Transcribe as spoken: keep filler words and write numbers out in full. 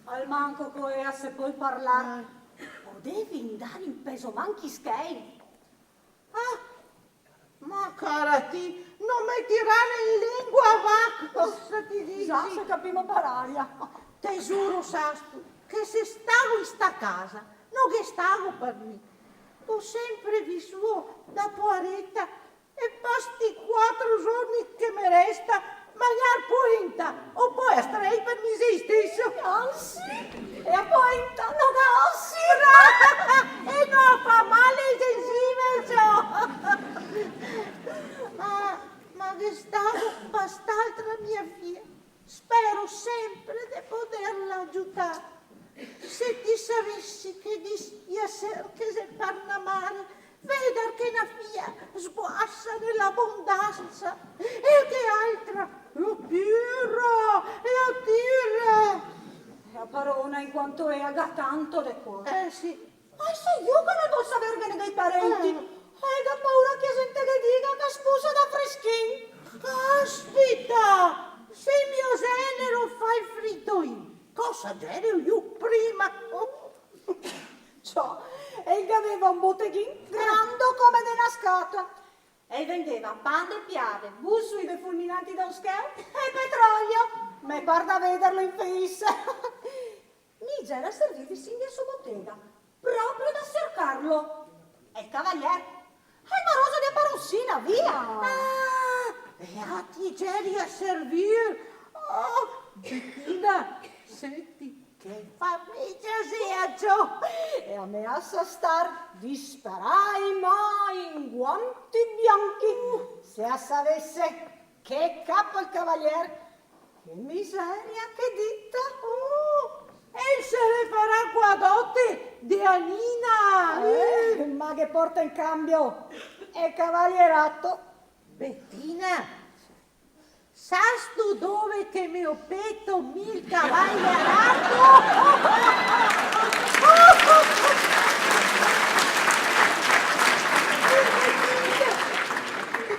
Almanco co ea se pol parlar. Eh. Podevi ndar in peso manchi schei. Ah, ma cara ti, no me tirare in lengua, va, cosa ti disi? Za se capimo par aria. Te zuro, sastu, che se stago in sta casa, no ghe stago par mi. Go sempre visuo da poareta e par sti quatro giorni che me resta, magnar poenta o poea strei par mi steso. Ansi, e a poenta no ga osi. E no fa mal ae gengive, ciò. Ma, ma ghe stago par st'altra mia fia. Spero sempre de poderla agiutar. Se ti savesi che dispiaser che xe par na mare, vedar che na fia sguasa ne l'abondansa, e che altra la tira, la tira. E a parona, in quanto ea ga tanto de cuor. Eh, sì. Ma so mi che no vol saverghene dei parenti. Eh. E ga paura che a zente ghe diga che a spusa da freschin. Caspita! Se mio genero fa el fritoin, cosa gero mi prima? Ciò, el gaveva un boteghin grando come de na scatola. E el vendeva bande piave, busui de fulminanti da un scheo e petrolio. Me par da vederlo in fis. Mi gera a servir visin de so botega, proprio da sercarlo. E el cavalier? El maroso de parosina, via! Ah, e a ti geri a servir? Oh, Betina, senti, che famigia xe, ciò! E a me asa star disperai, ma in guanti bianchi. Se a savese che capo el cavalier, che miseria, che dita! Oh, el se le farà co a dote de a Nina! Eh, ma ghe porta in cambio el cavalierato. Betina, sastu dove che me lo peto mi el cavalierato?